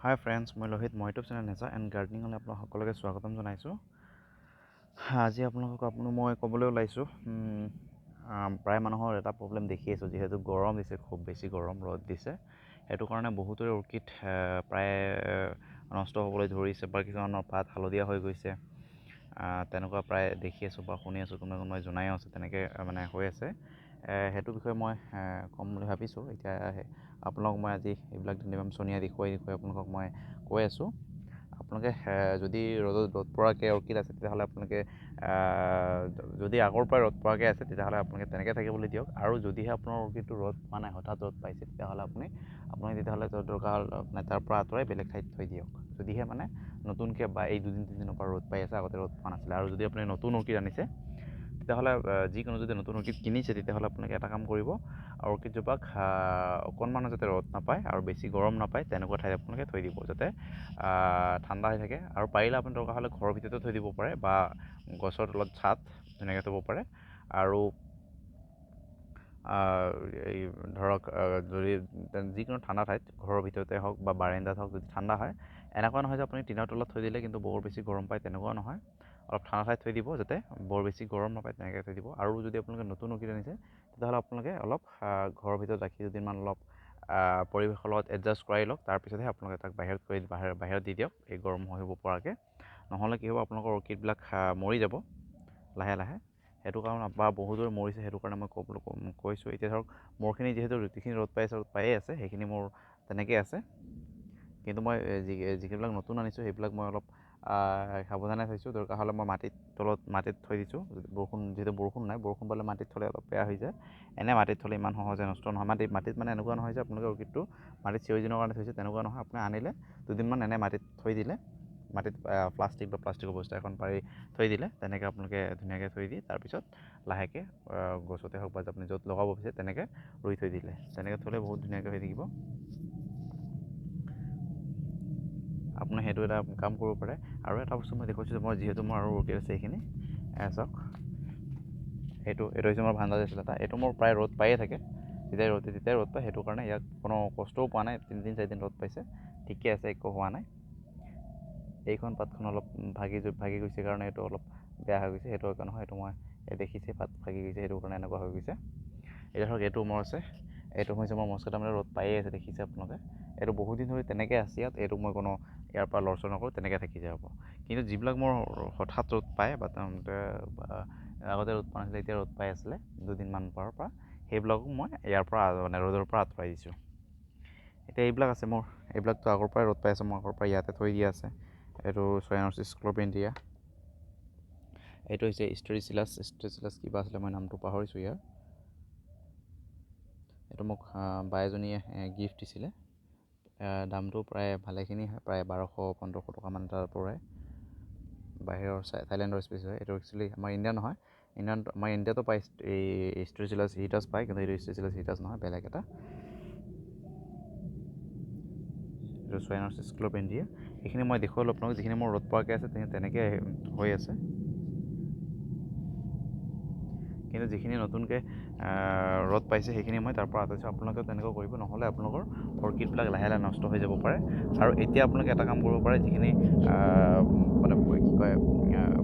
হাই friends, মই লোহিত। মই YouTube channel nature and গাৰ্ডেনিঙলৈ আপোনালোক সকলোকে স্বাগতম জনাইছোঁ। আজি আপোনালোকক মই ক'বলৈ ওলাইছোঁ, প্ৰায় মানুহৰ এটা প্ৰব্লেম দেখি আছোঁ। যিহেতু গৰম দিছে, খুব বেছি গৰম, ৰ'দ দিছে, সেইটো কাৰণে বহুতৰে অৰ্কিড প্ৰায় নষ্ট হ'বলৈ ধৰিছে বা কিছুমানৰ পাত হালধীয়া হৈ গৈছে। তেনেকুৱা প্ৰায় দেখি আছোঁ বা শুনি আছোঁ, কোনোবাই কোনোবাই জনায়ো আছে, তেনেকৈ মানে হৈ আছে। সেইটো বিষয়ে মই ক'ম বুলি ভাবিছোঁ। এতিয়া আপোনালোকক মই আজি এইবিলাক ডেণ্ড্ৰবিয়াম চনিয়া দেখুৱাই দেখুৱাই আপোনালোকক মই কৈ আছোঁ। আপোনালোকে যদি ৰ'দ পৰাকৈ অৰ্কিড আছে, তেতিয়াহ'লে আপোনালোকে যদি আগৰ পৰাই ৰ'দ পৰাকৈ আছে, তেতিয়াহ'লে আপোনালোকে তেনেকৈ থাকিবলৈ দিয়ক। আৰু যদিহে আপোনাৰ অৰ্কিডটো ৰ'দ পোৱা নাই, হঠাৎ ৰ'দ পাইছে, তেতিয়াহ'লে আপুনি তেতিয়াহ'লে দৰকাৰ হ'ল মানে তাৰ পৰা আঁতৰাই বেলেগ ঠাইত থৈ দিয়ক। যদিহে মানে নতুনকৈ বা এই দুদিন তিনিদিনৰ পৰা ৰ'দ পাই আছে, আগতে ৰ'দ পোৱা নাছিলে। আৰু যদি আপুনি নতুন অৰ্কিড আনিছে, তেতিয়াহ'লে যিকোনো যদি নতুন অৰ্কিড কিনিছে, তেতিয়াহ'লে আপোনালোকে এটা কাম কৰিব, অৰ্কিডজোপাক অকণমানো যাতে ৰ'দ নাপায় আৰু বেছি গৰম নাপায় তেনেকুৱা ঠাইত আপোনালোকে থৈ দিব, যাতে ঠাণ্ডা হৈ থাকে। আৰু পাৰিলে আপুনি দৰকাৰ হ'লে ঘৰৰ ভিতৰতে থৈ দিব পাৰে বা গছৰ তলত ছাঁত ধুনীয়াকৈ থ'ব পাৰে। আৰু এই ধৰক যদি যিকোনো ঠাণ্ডা ঠাইত, ঘৰৰ ভিতৰতে হওক বা বাৰেণ্ডাত হওক, যদি ঠাণ্ডা হয়, এনেকুৱা নহয় যে আপুনি টিনৰ তলত থৈ দিলে কিন্তু বৰ বেছি গৰম পায়, তেনেকুৱাও নহয়। অলপ ঠাণ্ডা ঠাইত থৈ দিব যাতে বৰ বেছি গৰম নাপায়, তেনেকৈ থৈ দিব। আৰু যদি আপোনালোকে নতুন অৰ্কিড আনিছে, তেতিয়াহ'লে আপোনালোকে অলপ ঘৰৰ ভিতৰত ৰাখি দুদিনমান অলপ পৰিৱেশৰ লগত এডজাষ্ট কৰাই লওক, তাৰপিছতহে আপোনালোকে তাক বাহিৰত কৰি বাহিৰত দি দিয়ক, এই গৰম সহিব পৰাকৈ। নহ'লে কি হ'ব, আপোনালোকৰ অৰ্কিডবিলাক মৰি যাব লাহে লাহে। সেইটো কাৰণে বা বহুতৰে মৰিছে, সেইটো কাৰণে মই ক'বলৈ কৈছোঁ। এতিয়া ধৰক মোৰখিনি যিহেতু যিখিনি ৰ'দ পাই আছে, ৰ'দ পায়ে আছে, সেইখিনি মোৰ তেনেকৈয়ে আছে। কিন্তু মই যিবিলাক নতুন আনিছোঁ, সেইবিলাক মই অলপ সাৱধানে থৈছোঁ। দৰকাৰ হ'লে মই মাটিত তলত মাটিত থৈ দিছোঁ। বৰষুণ যিহেতু বৰষুণ নাই, বৰষুণ পালে মাটিত থ'লে অলপ বেয়া হৈ যায়। এনে মাটিত থ'লে ইমান সহজে নষ্ট নহয়। মাটিত মানে এনেকুৱা নহয় যে আপোনালোকে অৰ্কিডটো মাটিত চিৰদিনৰ কাৰণে থৈছে, তেনেকুৱা নহয়। আপুনি আনিলে দুদিনমান এনে মাটিত থৈ দিলে, মাটিত প্লাষ্টিক বা প্লাষ্টিকৰ বস্তা এখন পাৰি থৈ দিলে, তেনেকৈ আপোনালোকে ধুনীয়াকৈ থৈ দি তাৰপিছত লাহেকৈ গছতে হওক বা আপুনি য'ত লগাব বিচাৰে তেনেকৈ ৰুই থৈ দিলে, তেনেকৈ থ'লে বহুত ধুনীয়াকৈ হৈ থাকিব। আপুনি সেইটো এটা কাম কৰিব পাৰে। আৰু এটা বস্তু মই দেখুৱাইছোঁ যে মই যিহেতু মোৰ আৰু অৰ্কিড আছে এইখিনি, চাওক, এইটো হৈছে মোৰ ভাণ্ডা আছিল এটা। এইটো মোৰ প্ৰায় ৰ'দ পায়ে থাকে, যেতিয়াই ৰ'দ দিয়ে তেতিয়াই ৰ'দ পায়, সেইটো কাৰণে ইয়াক কোনো কষ্টও পোৱা নাই। তিনিদিন চাৰিদিন ৰ'দ পাইছে, ঠিকে আছে, একো হোৱা নাই। এইখন পাতখন অলপ ভাগি গৈছে কাৰণে এইটো অলপ বেয়া হৈ গৈছে, সেইটো একো নহয়। এইটো মই এই দেখিছে পাত ভাগি গৈছে, সেইটো কাৰণে এনেকুৱা হৈ গৈছে। এতিয়া ধৰক এইটো মোৰ আছে, এইটো হৈছে মোৰ মস্কেটা, মানে ৰ'দ পায়ে আছে, দেখিছে আপোনালোকে। এইটো বহুত দিন ধৰি তেনেকৈ আছে ইয়াত, এইটো মই কোনো ইয়াৰ পৰা লৰচৰ নকৰোঁ, তেনেকৈ থাকি যাব। কিন্তু যিবিলাক মোৰ হঠাৎ ৰ'দ পায় বা আগতে ৰ'দ পোৱা নাছিলে, এতিয়া ৰ'দ পাই আছিলে দুদিনমান পৰা, সেইবিলাকো মই ইয়াৰ পৰা মানে ৰ'দৰ পৰা আঁতৰাই দিছোঁ। এতিয়া এইবিলাক আছে মোৰ, এইবিলাকতো আগৰ পৰাই ৰ'দ পাই আছে, মই আগৰ পৰা ইয়াতে থৈ দিয়া আছে। এইটো চয়ানচিছ ক্লপেণ্ডিয়া, এইটো হৈছে ষ্ট্ৰেচিলাছ, ষ্ট্ৰেচিলাছ কিবা আছিলে, মই নামটো পাহৰিছোঁ ইয়াৰ। এইটো মোক বা এজনীয়ে গিফ্ট দিছিলে। দামটো প্ৰায় ভালেখিনি হয়, প্ৰায় 1200-1500 টকামান এটা পৰে। বাহিৰৰ থাইলেণ্ডৰ স্পেচ হয় এইটো, একচুৱেলি আমাৰ ইণ্ডিয়া নহয়। ইণ্ডিয়ান আমাৰ ইণ্ডিয়াতো পায় এই ষ্ট্ৰেচিলাছ হিটাছ পায়, কিন্তু এইটো ষ্ট্ৰেচিলাছ হিটাছ নহয়, বেলেগ এটা। এইটো চয়ানচিছ ক্লপেণ্ডিয়া। এইখিনি মই দেখুৱালোঁ আপোনালোক, যিখিনি মোৰ ৰ'দ পোৱাকৈ আছে তেনেকৈ হৈ আছে। কিন্তু যিখিনি নতুনকৈ ৰ'দ পাইছে সেইখিনি মই তাৰ পৰা আঁতৰাইছোঁ। আপোনালোকেও তেনেকুৱা কৰিব, নহ'লে আপোনালোকৰ অৰ্কিডবিলাক লাহে লাহে নষ্ট হৈ যাব পাৰে। আৰু এতিয়া আপোনালোকে এটা কাম কৰিব পাৰে, যিখিনি মানে কি কয়,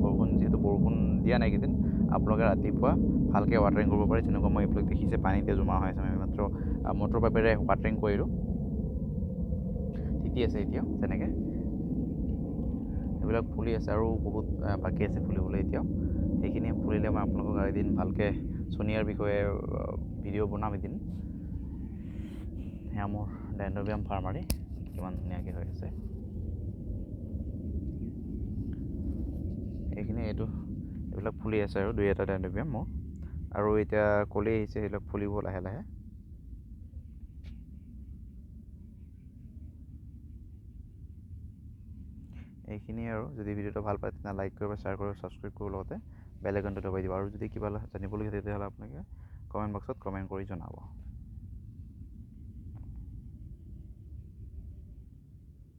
বৰষুণ যিহেতু বৰষুণ দিয়া নাই এইকেইদিন, আপোনালোকে ৰাতিপুৱা ভালকৈ ৱাটাৰিং কৰিব পাৰে। যেনেকুৱা মই এইবিলাক দেখিছে পানীতে জমা হৈ আছে, মই মাত্ৰ মটৰ পাইপেৰে ৱাটাৰিং কৰিলোঁ, তিতি আছে এতিয়াও তেনেকৈ। এইবিলাক ফুলি আছে আৰু বহুত বাকী আছে ফুলিবলৈ এতিয়াও। সেইখিনি ফুলিলে মই আপোনালোকক এদিন ভালকৈ চনিয়াৰ বিষয়ে ভিডিঅ' বনাম এদিন। সেয়া মোৰ ডেণ্ড্ৰবিয়াম ফাৰ্মাৰী কিমান ধুনীয়াকৈ হৈ আছে। এইখিনি এইবিলাক ফুলি আছে আৰু দুই এটা ডেণ্ড্ৰবিয়াম মোৰ। আৰু এতিয়া কলি আহিছে, সেইবিলাক ফুলিব লাহে লাহে। এইখিনিয়ে আৰু। যদি ভিডিঅ'টো ভাল পায় তেনে লাইক কৰিব, শ্বেয়াৰ কৰিব, ছাবস্ক্ৰাইব কৰিব, লগতে বেল আইকনটো দবাই দিব। আৰু যদি কিবা জানিবলগীয়া তেতিয়াহ'লে আপোনালোকে কমেণ্ট বক্সত কমেণ্ট কৰি জনাব।